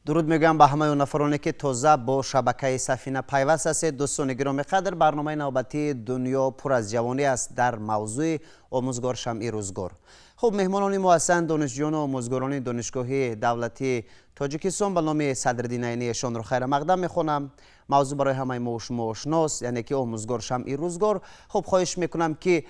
Дуруд мегӯям ба ҳамаи он нафароне, ки тоза бо шабакаи Сафина пайваст ҳастед. Дӯстони гиромӣ қадр, барномаи навбатии «Дунё пур аз ҷавонӣ» аст дар мавзӯи «Омӯзгор — шамъи рӯзгор». Хуб, меҳмонони мо ҳастанд донишҷӯёну омӯзгорони Донишгоҳи давлатии Тоҷикистон ба номи Садриддин Айнӣ. Эшонро хайрамақдам мехонам. Мавзӯъ барои ҳамаи мо шумо ошност, яъне ки «Омӯзгор — шамъи рӯзгор». Хуб, хоҳиш мекунам, ки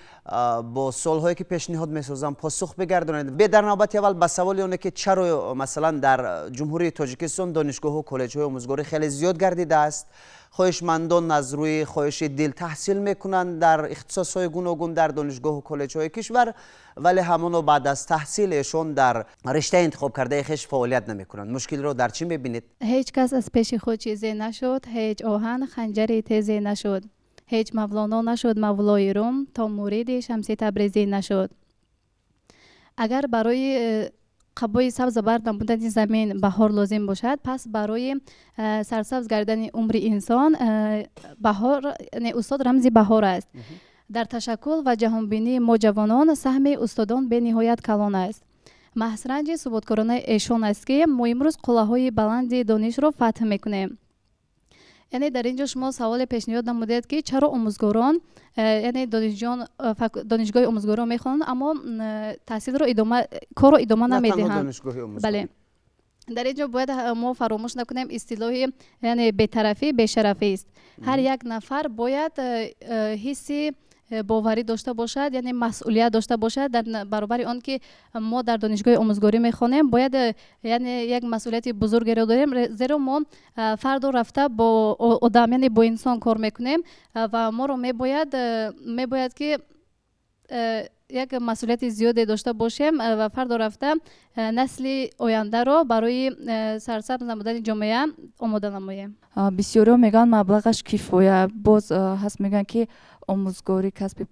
бо суолҳое, ки пешниҳод месозам, посух бигардонед. Дар навбати аввал ба саволи оне, ки чаро, масалан, дар Ҷумҳурии Тоҷикистон донишгоҳу коллеҷҳои омӯзгорӣ хеле зиёд гардидааст, хоҳишмандон аз рӯи хоҳиши дил таҳсил мекунанд дар ихтисосҳои гуногун дар донишгоҳу коллеҷҳои кишвар, вале ҳамоно баъд аз таҳсил эшон дар риштаи интихобкардаи хеш фаъолият намекунанд. Мушкилро дар чӣ мебинед? Ҳеҷ кас аз пеши худ чизе нашуд, ҳеҷ оҳан ханҷари тезе нашуд, ҳеҷ Мавлоно нашуд мавлои Рум, то муриди Шамси Табрезӣ нашуд. Агар барои қабои сабз бар намудани замин баҳор лозим бошад, пас барои сарсабз гардани умри инсон баҳор, яъне устод рамзи баҳор аст. Дар ташаккул ва ҷаҳонбинии мо, ҷавонон, саҳми устодон бениҳоят калон аст. Маҳз ранҷи суботкоронаи эшон аст, ки мо имрӯз қуллаҳои баланди донишро фатҳ мекунем. Яъне дар ин ҷо шумо саволе пешниҳод намудед, ки чаро омӯзгорон, яъне донишҷӯён донишгоҳи омӯзгорон мехонанд, аммо таҳсилро идома, корро идома намедиҳанд. Бале, дар ин ҷо бояд мо фаромӯш накунем истилоҳи, яъне бетарафӣ бешарафист. Ҳар як нафар бояд ҳисси боварӣ дошта бошад, яъне масъулият дошта бошад. Дар баробари он ки мо дар донишгоҳи омӯзгорӣ мехонем, бояд яъне як масъулияти бузургеро дорем, зеро мо фардо рафта бо одам, яъне бо инсон кор мекунем ва моро мебояд, ки як масъулияти зиёде дошта бошем ва фардо рафта насли ояндаро барои сарсабз намудани ҷомеа омода намоем. Бисёриҳо мегӯянд, маблағаш кифоя. Боз ҳаст, мегӯянд, ки омӯзгорӣ касби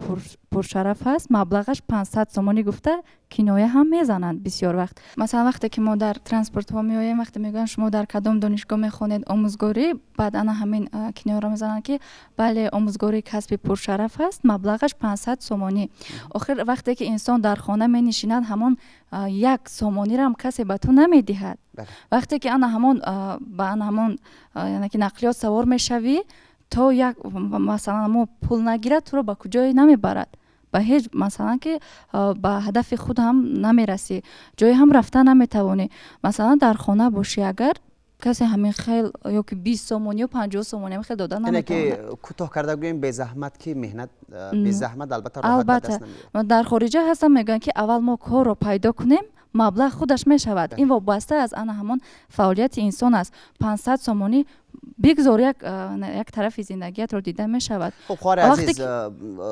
пуршараф аст, маблағаш 500 сомонӣ гуфта киноя ҳам мезананд. Бисёр вақт, масалан, вақте ки мо дар транспортҳо меоем, вақте мегӯянд, шумо дар кадом донишгоҳ мехонед? Омӯзгорӣ. Баъд ана ҳамин кинояро мезананд, ки бале, омӯзгорӣ касби пуршараф аст, маблағаш 500 сомонӣ. Охир вақте ки инсон дар хона менишинад, ҳамон 1 сомониро ҳам касе ба ту намедиҳад. Вақте ки ана ҳамон ба ана ҳамон, яъне ки нақлиёт савор мешавӣ, то як, масалан, мо пул нагирад, туро ба куҷое намебарад, ба ҳеҷ, масалан, ки ба ҳадафи худ ҳам намерасӣ, ҷое ҳам рафта наметавонӣ. Масалан, дар хона бошӣ, агар касе ҳамин хел ё ки 20 сомон ё 50 сомон ҳамин хел дода наметавонад. Кӯтоҳ карда гӯем, безаҳмат ки меҳнат, безаҳмат албатта роҳат ба даст намеояд. Дар хориҷа ҳастам, мегӯянд, ки аввал мо корро пайдо кунем, маблағ худаш мешавад. Ин вобаста аз ана ҳамон фаъолияти инсон аст. 500 сомонӣ бигзор, як тарафи зиндагиятро дида мешавад. Хуб, хоҳари азиз,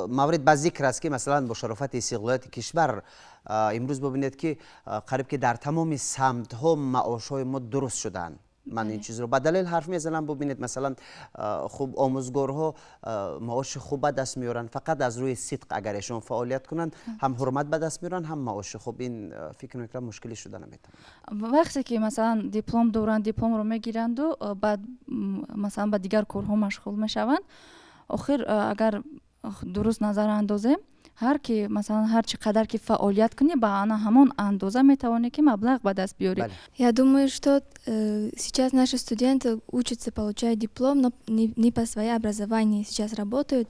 маврид ба зикр аст, ки масалан, бо шарофати истиқлолияти кишвар имрӯз бибинед, ки қариб ки дар тамоми самтҳо маошҳои мо дуруст шудаанд. Ман ин чизро ба далел ҳарф мезанам. Бубинед, масалан, хуб, омӯзгорҳо маоши хуб ба даст меоранд. Фақат аз рӯи сидқ агар эшон фаъолият кунанд, ҳам ҳурмат ба даст меоранд, ҳам маоши хуб. Ин, фикр мекунам, мушкилӣ шуда наметавонад. Вақте ки, масалан, диплом доранд, дипломро мегиранду баъд, масалан, ба дигар корҳо машғул мешаванд. Охир агар дуруст назар андозем, ҳар ки, масалан, ҳар чӣ қадар ки фаъолият кунӣ, ба ана ҳамон андоза метавонӣ, ки маблағ ба даст биёрӣ. Я думаю, что сейчас наши студенты учатся, получают диплом, но не по своей образованию сейчас работают,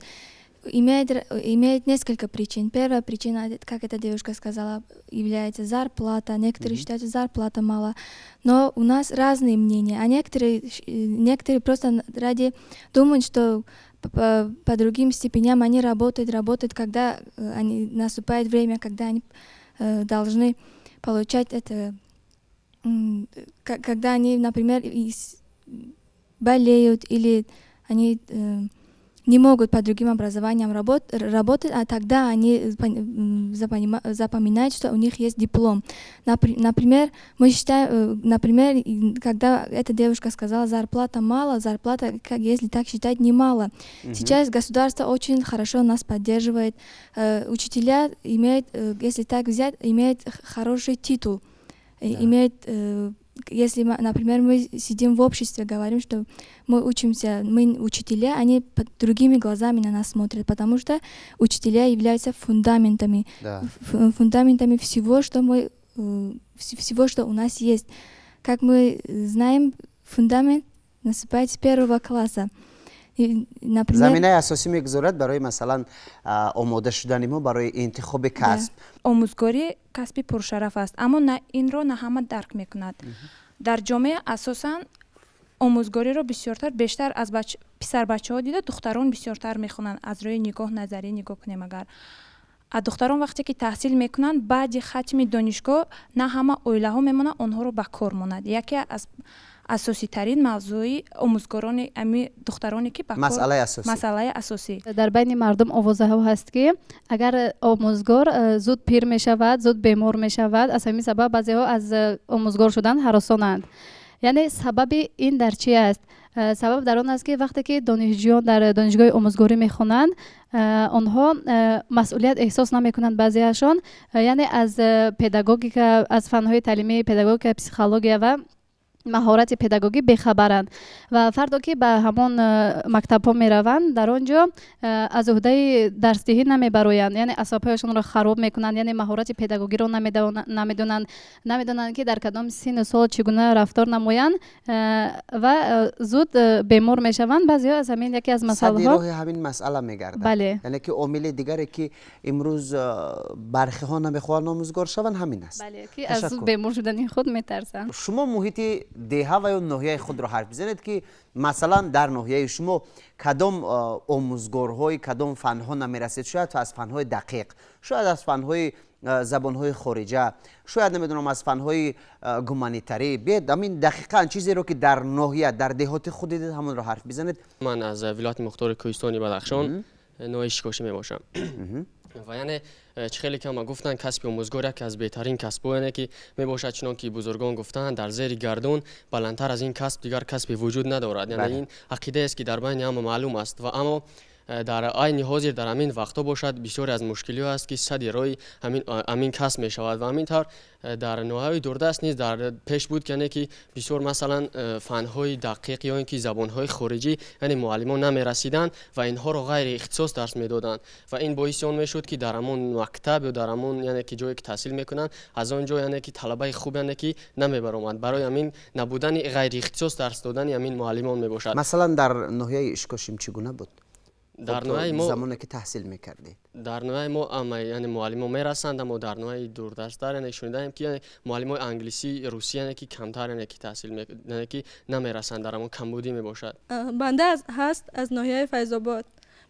имеет несколько причин. Первая причина, как эта девушка сказала, является зарплата. Некоторые считают, что зарплата мало. Но у нас разные мнения. А некоторые просто ради думают, что по другим степеням они работают, работают, когда они наступает время, когда они должны получать это, когда они, например, болеют или они не могут по другим образованиям работать, а тогда они запоминают, что у них есть диплом. Например, мы считаем, например, когда эта девушка сказала, зарплата мало, зарплата, как если так считать, немало. Сейчас государство очень хорошо нас поддерживает. Учителя имеют, если так взять, имеют хороший титул, имеют, если, например, мы сидим в обществе, говорим, что мы учимся, мы учителя, они под другими глазами на нас смотрят, потому что учителя являются фундаментами, фундаментами всего, что мы, всего, что у нас есть. Как мы знаем, фундамент насыпает с первого класса. И, например, Заминаи асосӣ мегузорад барои, масалан, омода шудани мо барои интихоби касб. Омӯзгорӣ касби пуршараф аст, аммо на инро на ҳама дарк мекунад. Дар ҷомеа асосан омӯзгориро бисёртар, бештар аз писарбачаҳо дида духтарон бисёртар мехонанд. Аз рӯи нигоҳ, назарӣ нигоҳ кунем агар, а духтарон вақте ки таҳсил мекунанд, баъди хатми донишгоҳ на ҳама оилаҳо мемонанд, онҳоро ба кор монад. Яке аз асоситарин мавзӯи омӯзгорони ами духтароне ки ба кор Масъалаи асосӣ. Масъалаи асосӣ. Дар байни мардум овозаҳо ҳаст, ки агар омӯзгор зуд пир мешавад, зуд бемор мешавад. Аз ҳамин сабаб баъзеҳо аз омӯзгор шудан ҳаросонанд. Яъне сабаби ин дар чи аст? Сабаб дар он аст, ки вақте ки донишҷӯён дар донишгоҳи омӯзгорӣ мехонанд, онҳо масъулият эҳсос намекунанд баъзеашон, яъне аз педагогика, аз фанҳои таълимии педагогика, психология ва маҳорати педагогӣ бехабаранд ва фардо ки ба ҳамон мактабҳо мераванд, дар он ҷо аз уҳдаи дарсдиҳӣ намебароянд, яъне асабҳояшонро хароб мекунанд, яъне маҳорати педагогиро намедонанд, ки дар кадом синну сол чӣ гуна рафтор намоянд, ва зуд бемор мешаванд баъзеҳо. Аз ҳамин яке аз Садди масъалаҳо роҳи ҳамин масъала мегардад. Бале. Яъне ки омили дигаре, ки имрӯз бархиҳо намехоҳанд омӯзгор шаванд, ҳамин аст. Бале, ки аз Ташаккур. бемор шудани худ метарсанд. Шумо муҳити деҳа ва ё ноҳияи худро ҳарф бизанед, ки масалан дар ноҳияи шумо кадом омӯзгорҳои кадом фанҳо намерасед. Шояд аз фанҳои дақиқ, шояд аз фанҳои забонҳои хориҷа, шояд, намедонам, аз фанҳои гуманитарӣ. Биед, ҳамин дақиқан чизеро, ки дар ноҳия, дар деҳоти худ дидед, ҳамонро ҳарф бизанед. Ман аз вилояти мухтори кӯҳистони Бадахшон, ноҳияи Ишкошӣ мебошам. Ва яъне чӣ хеле ки ҳама гуфтанд, касби омӯзгор яке аз беҳтарин касбҳо, яъне ки мебошад. Чунон ки бузургон гуфтанд, дар зери гардун баландтар аз ин касб дигар касбе вуҷуд надорад. Яъне ин ақидаест, ки дар байни ҳама маълум аст. Ва аммо дар айни ҳозир, дар ҳамин вақтҳо бошад, бисёре аз мушкилиҳо аст, ки садди роҳи ҳамин касб мешавад. Ва ҳамин тавр дар ноҳияҳои дурдаст низ дар пеш буд, яъне ки бисёр, масалан, фанҳои дақиқ ё ин ки забонҳои хориҷӣ, яъне муаллимон намерасиданд ва инҳоро ғайри ихтисос дарс медоданд. Ва ин боиси он мешуд, ки дар ҳамон мактаб ё дар ҳамон, яъне ки ҷое ки таҳсил мекунанд, аз он ҷо, яъне ки талабаи хуб, яъне ки намебаромад. Барои ҳамин набудани ғайри ихтисос дарс додани ҳамин муаллимон мебошад. Масалан, дар ноҳияи Ишкошим чӣ гуна буд? Дар ноҳияи мо замоне ки таҳсил мекардед. Дар ноҳияи мо ама, яъне муаллимо мерасанд, аммо дар ноҳияи дурдасттар, яъне шунидаем, ки яъне муаллимои англисӣ, русӣ, яъне ки камтар, яъне ки таҳсил, яъне ки намерасанд, дар ҳамон камбудӣ мебошад. Банда ҳаст аз ноҳияи Файзобод.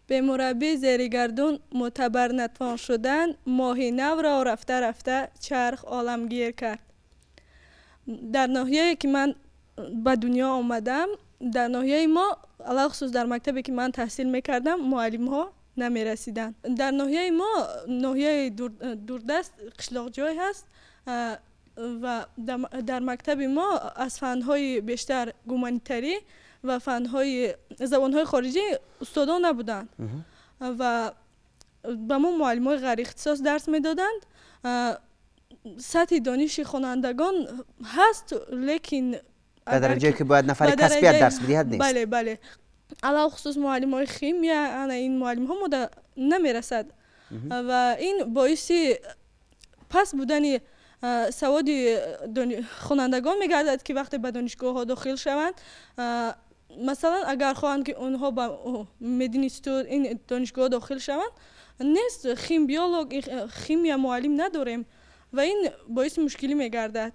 Бемураббӣ зери гардун мӯътабар натвон шудан, моҳи навро рафта рафта чарх оламгир кард. Дар ноҳияе ки ман ба дунё омадам, дар ноҳияи мо, алалхусус дар мактабе ки ман таҳсил мекардам, муаллимҳо намерасиданд. Дар ноҳияи мо, ноҳияи дурдаст, қишлоқҷой ҳаст, ва дар мактаби мо аз фанҳои бештар гуманитарӣ ва фанҳои забонҳои хориҷӣ устодон набуданд ва ба мо муаллимои ғайриихтисос дарс медоданд. Сатҳи дониши хонандагон ҳаст, лекин Ба дараҷае ки бояд нафари касбият дарс бидиҳад, нест. Бале, алалхусус муаллимои химия, ана ин муаллимҳо мода намерасад ва ин боиси паст будани саводи хонандагон мегардад, ки вақте ба донишгоҳҳо дохил шаванд, масалан, агар хоҳанд, ки онҳо ба мединститут, ин донишгоҳ дохил шаванд, нест химбиолог, химия муаллим надорем ва ин боиси мушкилӣ мегардад.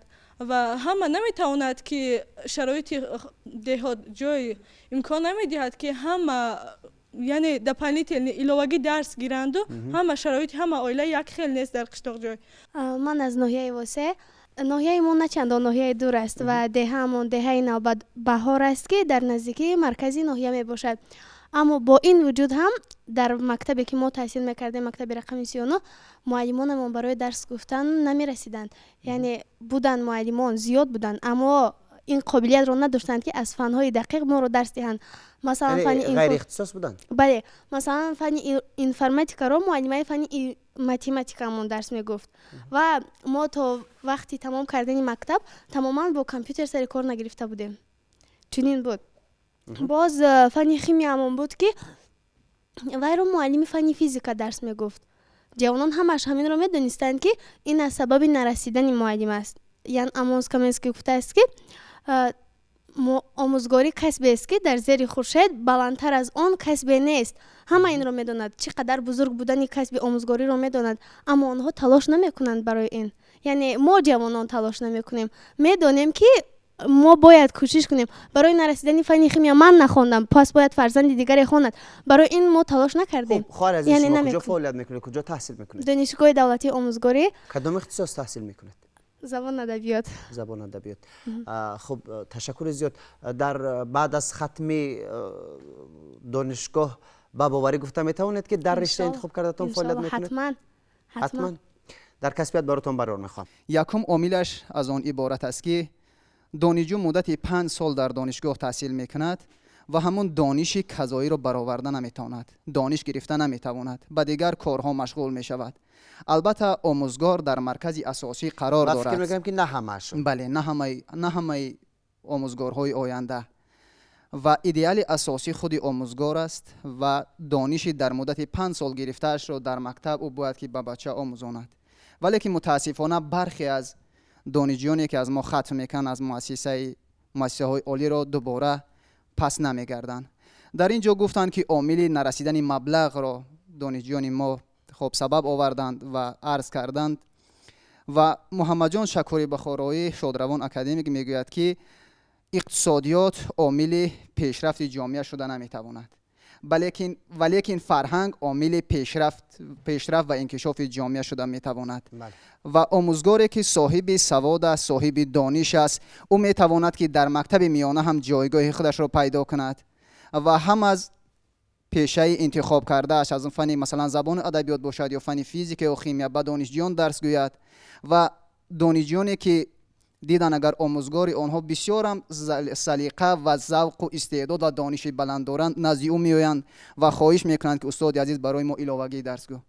Ва ҳама наметавонад, ки шароити деҳот ҷой имкон намедиҳад, ки ҳама, яъне дополнительный, иловагӣ дарс гиранду. Ҳама шароити ҳама оила як хел нест дар қишлоқҷой. Ман аз ноҳияи Восе. Ноҳияи мо на чандон ноҳияи дур аст ва деҳаамон деҳаи Навбатбаҳор аст, ки дар наздикии маркази ноҳия мебошад. Аммо бо ин вуҷуд ҳам дар мактабе ки мо таҳсил мекардем, мактаби рақами 39, муаллимонамон барои дарс гуфтан намерасиданд. Яъне буданд, муаллимон зиёд буданд, аммо ин қобилиятро надоштанд, ки аз фанҳои дақиқ моро дарс диҳанд. Масалан, фани Ғайриихтисос буданд. Бале, масалан, фани информатикаро муаллимаи фани математикамон дарс мегуфт ва мо то вақти тамом кардани мактаб тамоман бо компютер сари кор нагирифта будем. Чунин буд. Боз фани химияамон буд, ки вайро муаллими фани физика дарс мегуфт. Ҷавонон ҳамааш ҳаминро медонистанд, ки ин аз сабаби нарасидани муаллим аст. Ян Амос Коменский гуфтааст, ки омӯзгорӣ касбест, ки дар зери хуршед баландтар аз он касбе нест. Ҳама инро медонад, чӣ қадар бузург будани касби омӯзгориро медонад, аммо онҳо талош намекунанд барои ин. Яъне мо ҷавонон талош намекунем. Медонем, ки мо бояд кӯшиш кунем. Барои нарасидани фанни химия ман нахондам, пас бояд фарзанди дигаре хонад. Барои ин мо талош накардем. Хоҳар азиз, шумо куҷо фаъолият мекунед, куҷо таҳсил мекунед? Донишгоҳи давлатии омӯзгорӣ. Кадом ихтисос таҳсил мекунед? Забон адабиёт. Забон адабиёт. Хуб, ташаккури зиёд. Дар баъд аз хатми донишгоҳ ба боварӣ гуфта метавонед, ки дар риштаи интихоб кардатон фаъолият мекунед? Ҳатман. Ҳатман. Дар касбият баротон барор мехоҳам. Якум омилаш аз он иборат аст, ки донишҷӯ муддати 5 сол дар донишгоҳ таҳсил мекунад ва ҳамон дониши казоиро бароварда наметавонад, дониш гирифта наметавонад, ба дигар корҳо машғул мешавад. Албатта, омӯзгор дар маркази асосӣ қарор дорад. Фикр мекунам, ки на ҳамаашон. Бале, на ҳамаи омӯзгорҳои оянда. Ва идеали асосӣ худи омӯзгор аст ва дониши дар муддати 5 сол гирифтаашро дар мактаб ӯ бояд ки ба бача омӯзонад. Вале ки мутаассифона бархе аз донишҷӯёне, ки аз мо хатм мекунанд аз муассисаҳои олиро, дубора пас намегарданд. Дар ин ҷо гуфтанд, ки омили нарасидани маблағро донишҷӯёни мо хоб сабаб оварданд ва арз карданд. Ва Муҳаммадҷон Шакури Бухороӣ, шодравон академик, мегӯяд, ки иқтисодиёт омили пешрафти ҷомеа шуда наметавонад, валекин фарҳанг омили пешрафт ва инкишофи ҷомеа шуда метавонад. Ва омӯзгоре, ки соҳиби савод аст, соҳиби дониш аст, ӯ метавонад, ки дар мактаби миёна ҳам ҷойгоҳи худашро пайдо кунад ва ҳам аз пешаи интихоб кардааш, аз он фани, масалан, забону адабиёт бошад ё фани физика ё химия, ба донишҷӯён дарс гӯяд. Ва донишҷӯёне, ки дидан, агар омӯзгори онҳо бисёрам салиқа ва завқу истеъдод ва дониши баланд доранд, назди ӯ меоянд ва хоҳиш мекунанд, ки устоди азиз, барои мо иловагӣ дарс гӯ.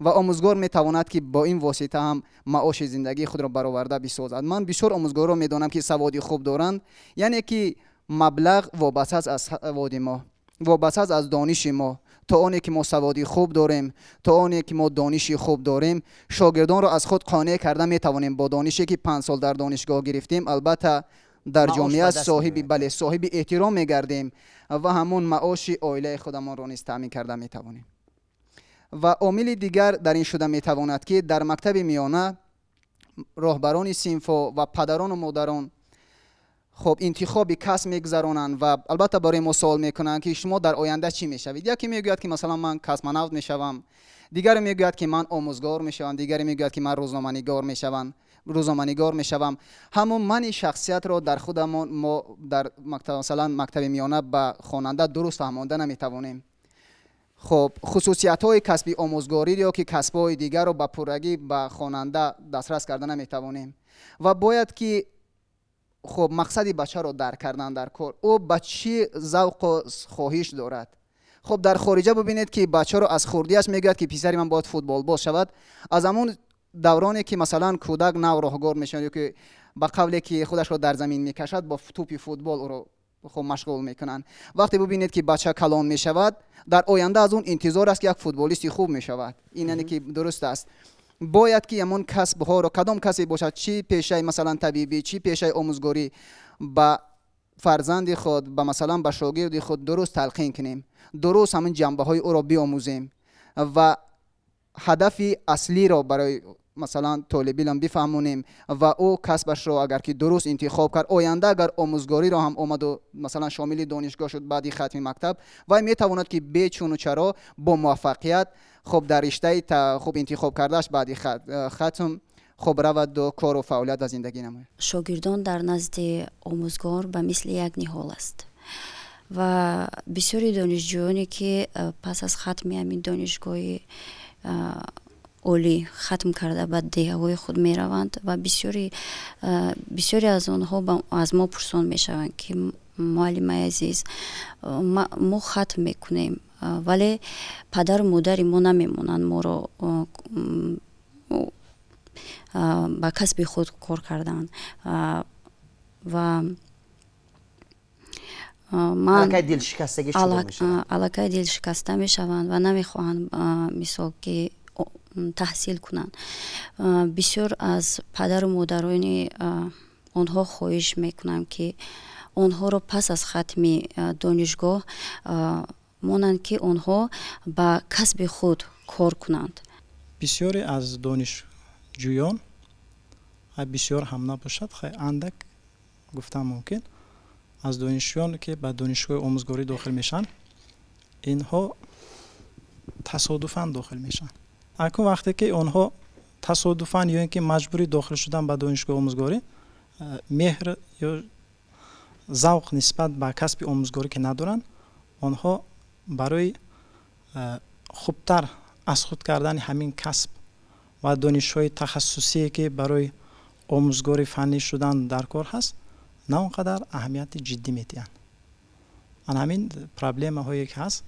Ва омӯзгор метавонад, ки бо ин восита ҳам маоши зиндагии худро бароварда бисозад. Ман бисёр омӯзгорро медонам, ки саводи хуб доранд. Яъне ки маблағ вобаста аст аз саводи мо, вобаста аст аз дониши мо. То оне ки мо саводи хуб дорем, то оне ки мо дониши хуб дорем, шогирдонро аз худ қонеъ карда метавонем бо донише, ки 5 сол дар донишгоҳ гирифтем. Албатта, дар ҷомеа соҳиби, бале, соҳиби эҳтиром мегардем ва ҳамон маоши оилаи худамонро низ таъмин карда метавонем. Ва омили дигар дар ин шуда метавонад, ки дар мактаби миёна роҳбарони синфҳо ва падарону модарон хоб интихоби касб мегузаронанд ва албатта барои мо суол мекунанд, ки шумо дар оянда чӣ мешавед. Яке мегӯяд, ки масалан ман космонавт мешавам, дигаре мегӯяд, ки ман омӯзгор мешавам, дигаре мегӯяд, ки ман рӯзноманигор мешавам. Ҳамон мани шахсиятро дар худамон мо дар масалан мактаби миёна ба хонанда дуруст фаҳмонда наметавонем. Хоб, хусусиятҳои касби омӯзгорӣ ё ки касбҳои дигарро ба пуррагӣ ба хонанда дастрас карда наметавонем. Ва бояд ки хоб мақсади бачаро дарк кардан дар кор, ӯ ба чӣ завқу хоҳиш дорад. Хоб, дар хориҷа бубинед, ки бачаро аз хурдиаш мегӯяд, ки писари ман бояд футболбоз шавад. Аз ҳамон давроне, ки масалан кӯдак нав роҳгор мешавад ё ки ба қавле ки худашро дар замин мекашад, бо тӯпи футбол ӯро хоб машғул мекунанд. Вақте бубинед, ки бача калон мешавад, дар оянда аз он интизор аст, ки як футболисти хуб мешавад. Ин яъне ки дуруст аст. Бояд ки ҳамон касбҳоро, кадом касбе бошад, чӣ пешаи масалан табибӣ, чӣ пешаи омӯзгорӣ, ба фарзанди худ, ба масалан ба шогирди худ дуруст талқин кунем, дуруст ҳамин ҷанбаҳои ӯро биомӯзем ва ҳадафи аслиро барои масалан толибилм бифаҳмонем. Ва ӯ касбашро агар ки дуруст интихоб кард, оянда агар омӯзгориро ҳам омаду масалан шомили донишгоҳ шуд баъди хатми мактаб, вай метавонад, ки бечуну чаро бо муваффақият хоб дар риштаи хуб интихоб кардааш баъди хатм хоб раваду кору фаъолият ва зиндагӣ намояд. Шогирдон дар назди омӯзгор ба мисли як ниҳол аст ва бисёри донишҷӯёне, ки пас аз хатми ҳамин донишгоҳи олӣ хатм карда ба деҳаҳои худ мераванд ва бисёре аз онҳо аз мо пурсон мешаванд, ки муаллимаи азиз, мо хатм мекунем, вале падару модари мо намемонанд моро ба касби худ кор кардан. Ва ман аллакай дилшикаста мешаванд ва намехоҳанд, мисол, ки Таҳсил кунанд. Бисёр аз падару модарони онҳо хоҳиш мекунам, ки онҳоро пас аз хатми донишгоҳ монанд, ки онҳо ба касби худ кор кунанд. Бисёре аз донишҷӯён, бисёр ҳам набошад, хай, андак гуфтан мумкин, аз донишҷӯён, ки ба донишгоҳи омӯзгорӣ дохил мешаванд, инҳо тасодуфан дохил мешаванд. Акун вақте ки онҳо тасодуфан ё ин ки маҷбурӣ дохил шудан ба донишгоҳи омӯзгорӣ, меҳр ё завқ нисбат ба касби омӯзгорӣ ки надоранд, онҳо барои хубтар аз худ кардани ҳамин касб ва донишҳои тахассусие, ки барои омӯзгори фаннӣ шудан дар кор ҳаст, на он қадар аҳамияти ҷиддӣ медиҳанд. Ана ҳамин проблемаҳое ки ҳаст,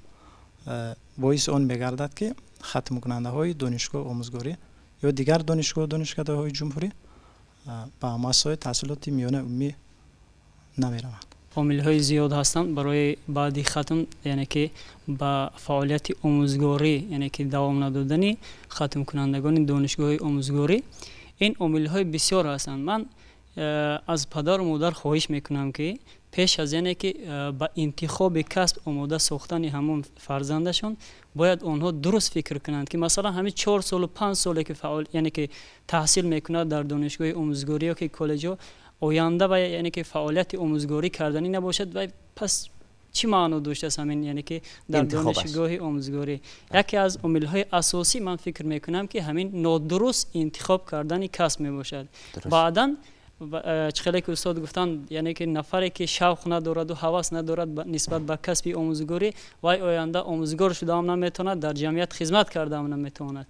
боиси он мегардад, ки хатмкунандаҳои донишгоҳи омӯзгорӣ ё дигар донишгоҳу донишкадаҳои ҷумҳурӣ ба муассисаҳои таҳсилоти миёнаи умумӣ намераванд. Омилҳои зиёд ҳастанд барои баъди хатм, яъне ки ба фаъолияти омӯзгорӣ, яъне ки давом надодани хатмкунандагони донишгоҳи омӯзгорӣ. Ин омилҳои бисёр ҳастанд. Ман аз падару модар хоҳиш мекунам, ки пеш аз, яъне ки ба интихоби касб омода сохтани ҳамон фарзандашон, бояд онҳо дуруст фикр кунанд, ки масалан ҳамин 4 солу 5 соле ки фаъол, яъне ки таҳсил мекунад дар донишгоҳи омӯзгорӣ ё ки коллеҷҳо, оянда ва, яъне ки фаъолияти омӯзгорӣ карданӣ набошад ва пас чӣ маъно доштааст ҳамин, яъне ки дар донишгоҳи омӯзгорӣ? Яке аз омилҳои асосӣ, ман фикр мекунам, ки ҳамин нодуруст интихоб кардани касб мебошад. Баъдан чӣ хеле ки устод гуфтанд, яъне ки нафаре ки шавқ надораду ҳавас надорад нисбат ба касби омӯзгорӣ, вай оянда омӯзгор шудаам наметавонад, дар ҷамъият хизмат кардаам наметавонад.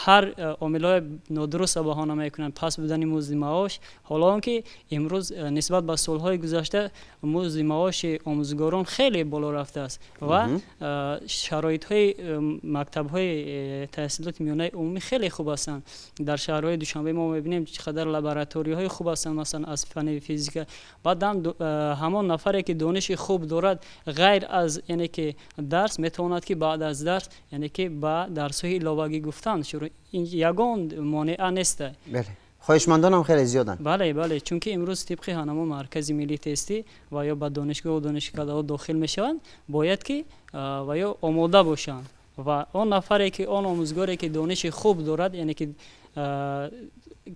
Ҳар омилҳои нодурустро баҳона мекунанд: паст будани музди маош. Ҳоло он ки имрӯз нисбат ба солҳои гузашта музди маоши омӯзгорон хеле боло рафтааст ва шароитҳои мактабҳои таҳсилоти миёнаи умумӣ хеле хуб ҳастанд. Дар шаҳрҳои Душанбе мо мебинем, чӣ қадар лабораторияҳои хуб ҳастанд, масалан аз фанни физика. Баъдан ҳамон нафаре ки дониши хуб дорад, ғайр аз, яъне ки дарс, метавонад, ки баъд аз дарс, яъне ки ба дарсҳои иловагӣ гуфтан шурӯъ, ягон монеа неста. Хоҳишмандонам хеле зиёданд. Бале, чунки имрӯз тибқи ҳамон маркази миллии тестӣ ва ё ба донишгоҳу донишкадаҳо дохил мешаванд, бояд ки ва ё омода бошанд. Ва он нафаре ки, он омӯзгоре ки дониши хуб дорад, яъне ки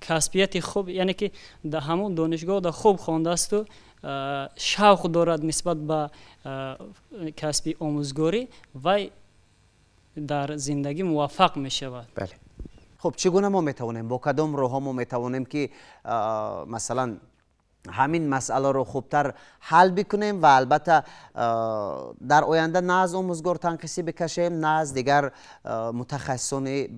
касбияти хуб, яъне ки дар ҳамон донишгоҳ хуб хондаасту шавқ дорад нисбат ба касби омӯзгорӣ, вай дар зиндагӣ муваффақ мешавад. Бале, хуб, чӣ гуна мо метавонем, бо кадом роҳҳо мо метавонем, ки масалан ҳамин масъаларо хубтар ҳал бикунем ва албатта дар оянда на аз омӯзгор танқисӣ бикашем, на аз дигар мутахассисони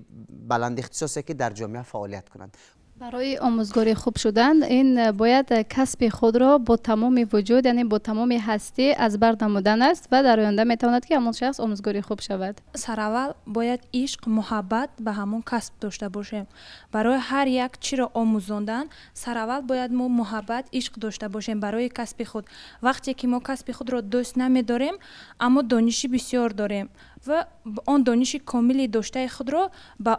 баландихтисосе, ки дар ҷомеа фаъолият кунанд? Барои омӯзгори хуб шудан ин бояд касби худро бо тамоми вуҷуд, яъне бо тамоми ҳастӣ аз бар намудан аст ва дар оянда метавонад, ки ҳамон шахс омӯзгори хуб шавад. Сараввал бояд ишқ, муҳаббат ба ҳамон касб дошта бошем. Барои ҳар як чиро омӯзондан сараввал бояд мо муҳаббат, ишқ дошта бошем барои касби худ. Вақте ки мо касби худро дӯст намедорем, аммо дониши бисёр дорем ва он дониши комили доштаи худро ба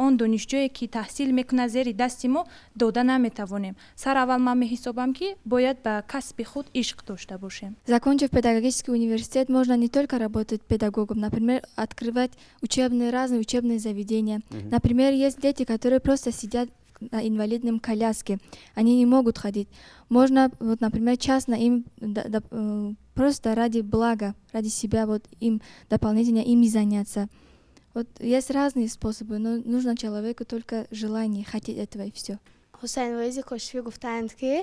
он донишҷӯе, ки таҳсил мекунад зери дасти мо, дода наметавонем. Сараввал ман меҳисобам, ки бояд ба касби худ ишқ дошта бошем. Закончив педагогический университет, можно не только работать педагогом, например, открывать учебные, разные учебные заведения. Например, есть дети, которые просто сидят на инвалидном коляске, они не могут ходить. Можно, вот, например, частно им просто ради блага, ради себя вот им дополнительно ими заняться. Вот есть разные способы, но нужно человеку только желание хотеть этого, и все. Ҳусайн Воизи Кошифӣ гуфтаанд, ки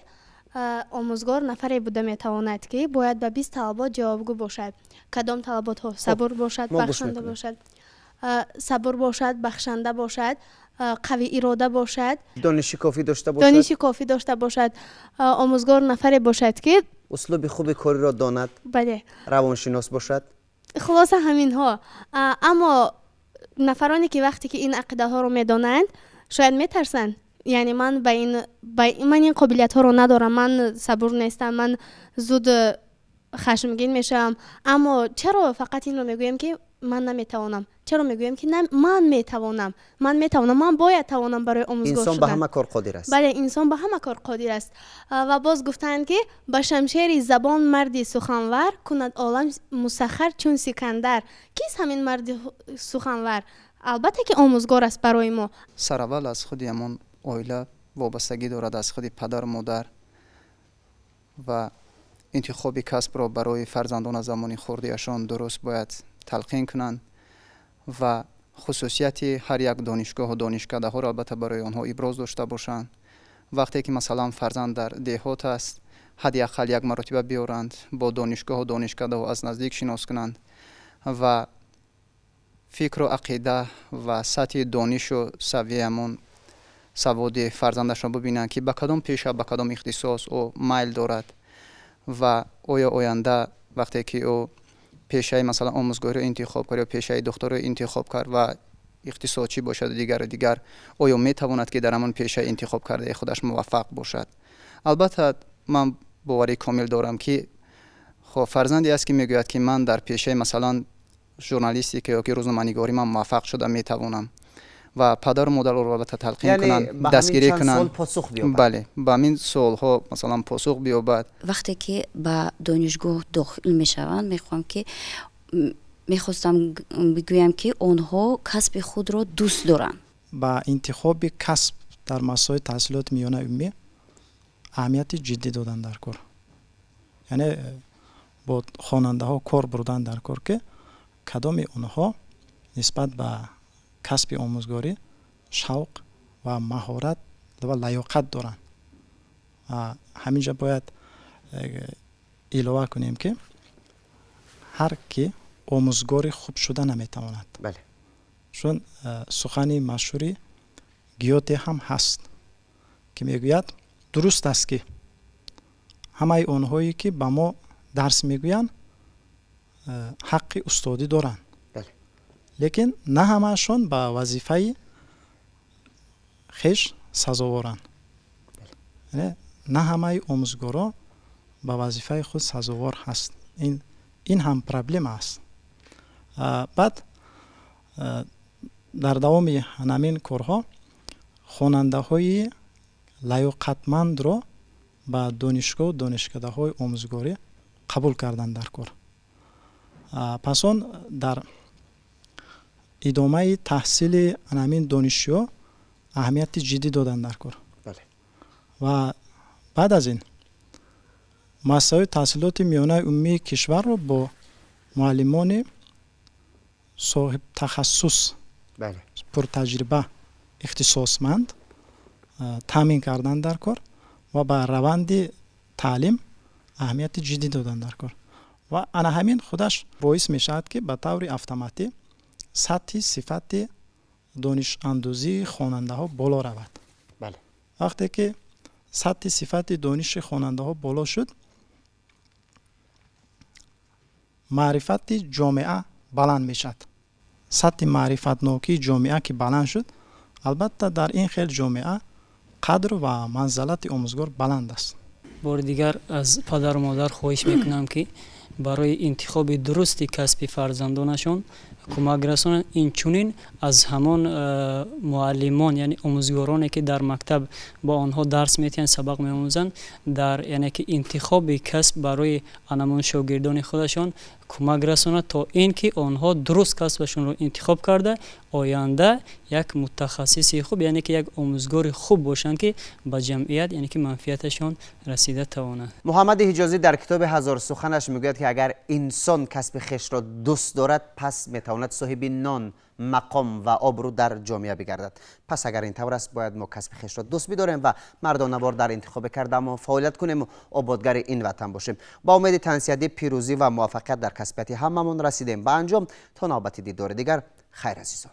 омӯзгор нафаре буда метавонад, ки бояд ба 20 талабот ҷавобгӯ бошад. Кадом талаботҳо? Сабур бошад, бахшанда бошад, сабур бошад, бахшанда бошад, қавӣ ирода бошад, дониши кофӣ дошта бошад. Дониши кофӣ дошта бошад. Омӯзгор нафаре бошад, ки услуби хуби кориро донад, бале, равоншинос бошад. Хулоса, ҳаминҳо. Аммо нафароне, ки вақте ки ин ақидаҳоро медонанд, шояд метарсанд, яъне ман ба ин ман ин қобилиятҳоро надорам, ман сабур нестам, ман зуд Хашмгин мешавам. Аммо чаро фақат инро мегӯем, ки ман наметавонам? Чаро мегӯем, ки ман метавонам, ман метавонам, ман бояд тавонам барои омӯзгор Инсон ба ҳама кор қодир аст. Бале, инсон ба ҳама кор қодир аст. Ва боз гуфтанд, ки ба шамшери забон марди суханвар кунад олам мусаххар чун Сикандар. Кист ҳамин марди суханвар? Албатта ки омӯзгор аст барои мо. Сараввал аз худи ҳамон оила вобастагӣ дорад, аз худи падару модар, ва интихоби касбро барои фарзандон аз замони хурдиашон дуруст бояд талқин кунанд ва хусусияти ҳар як донишгоҳу донишкадаҳоро албатта барои онҳо иброз дошта бошанд. Вақте ки, масалан, фарзанд дар деҳот аст, ҳадди ақал як маротиба биёранд, бо донишгоҳу донишкадаҳо аз наздик шинос кунанд ва фикру ақида ва сатҳи донишу савияамон саводи фарзандашро бибинанд, ки ба кадом пеша, ба кадом ихтисос ӯ майл дорад ва оё оянда вақте ки ӯ пешаи, масалан, омӯзгориро интихоб кард ё пешаи духторро интихоб кард ва ихтисосчӣ бошаду дигару дигар, оё метавонад, ки дар ҳамон пешаи интихоб кардаи худаш муваффақ бошад. Албатта, ман боварии комил дорам, ки хоб фарзанде аст, ки мегӯяд, ки ман дар пешаи, масалан, журналистика ё ки рӯзноманигорӣ ман муваффақ шуда метавонам, ва падару модар ӯро албатта талқин кунанд, дастгирӣ кунанд, бале, ба ҳамин суолҳо, масалан, посух биёбад. Вақте ки ба донишгоҳ дохил мешаванд, мехоҳам ки мехостам бигӯям, ки онҳо касби худро дӯст доранд. Ба интихоби касб дар муассисаҳои таҳсилоти миёнаи умумӣ аҳамияти ҷиддӣ додан дар кор, яъне бо хонандаҳо кор бурдан дар кор, ки кадоми онҳо нисбат ба касби омӯзгорӣ шавқ ва маҳорат ва лаёқат доранд. Ҳамин ҷо бояд илова кунем, ки ҳар ки омӯзгори хуб шуда наметавонад, чун сухани машҳури Гёте ҳам ҳаст, ки мегӯяд: дуруст аст, ки ҳамаи онҳое, ки ба мо дарс мегӯянд, ҳаққи устодӣ доранд, лекин на ҳамаашон ба вазифаи хеш сазоворанд, на ҳамаи омӯзгорон ба вазифаи худ сазовор ҳаст. Ин ҳам проблема аст. Баъд дар давоми ҳамин корҳо хонандаҳои лаёқатмандро ба донишгоҳу донишкадаҳои омӯзгорӣ қабул кардан дар кор. Пас он дар идомаи таҳсили ҳамин донишҷӯ аҳамияти ҷиддӣ додан дар кор. Ва баъд аз ин муассисаҳои таҳсилоти миёнаи умумии кишварро бо муаллимони соҳибтахассус, пуртаҷриба, ихтисосманд таъмин кардан дар кор ва ба раванди таълим аҳамияти ҷиддӣ додан дар кор. Ва ана ҳамин худаш боис мешавад, ки ба таври автоматӣ сатҳи сифати донишандӯзии хонандаҳо боло равад. Вақте ки сатҳи сифати дониши хонандаҳо боло шуд, маърифати ҷомеа баланд мешавад. Сатҳи маърифатнокии ҷомеа ки баланд шуд, албатта, дар ин хел ҷомеа қадр ва манзалати омӯзгор баланд аст. Бори дигар аз падару модар хоҳиш мекунам, ки барои интихоби дурусти касби фарзандонашон кӯмак расонанд. Инчунин аз ҳамон муаллимон, яъне омӯзгороне, ки дар мактаб бо онҳо дарс метиҳанд, сабақ меомӯзанд, дар яъне ки интихоби касб барои анамон шогирдони худашон кӯмак расонад, то ин ки онҳо дуруст касбашонро интихоб карда, оянда як мутахассиси хуб, яъне ки як омӯзгори хуб бошанд, ки ба ҷамъият, яъне ки манфиаташон расида тавонад. Муҳаммади Ҳиҷозӣ дар китоби «Ҳазор суханаш» мегӯяд, ки агар инсон касби хешро дӯст дорад, пас метавонад соҳиби нон, мақом ва обрӯ дар ҷомеа бигардад. Пас агар ин тавр аст, бояд мо касби хешро дӯст бидорем ва мардонавор дар интихобе кардамо фаъолият кунему ободгари ин ватан бошем. Ба умеди тансиҳатӣ, пирӯзӣ ва муваффақият дар касбияти ҳамамон расидем ба анҷом. То навбати дидори дигар, хайр, азизон.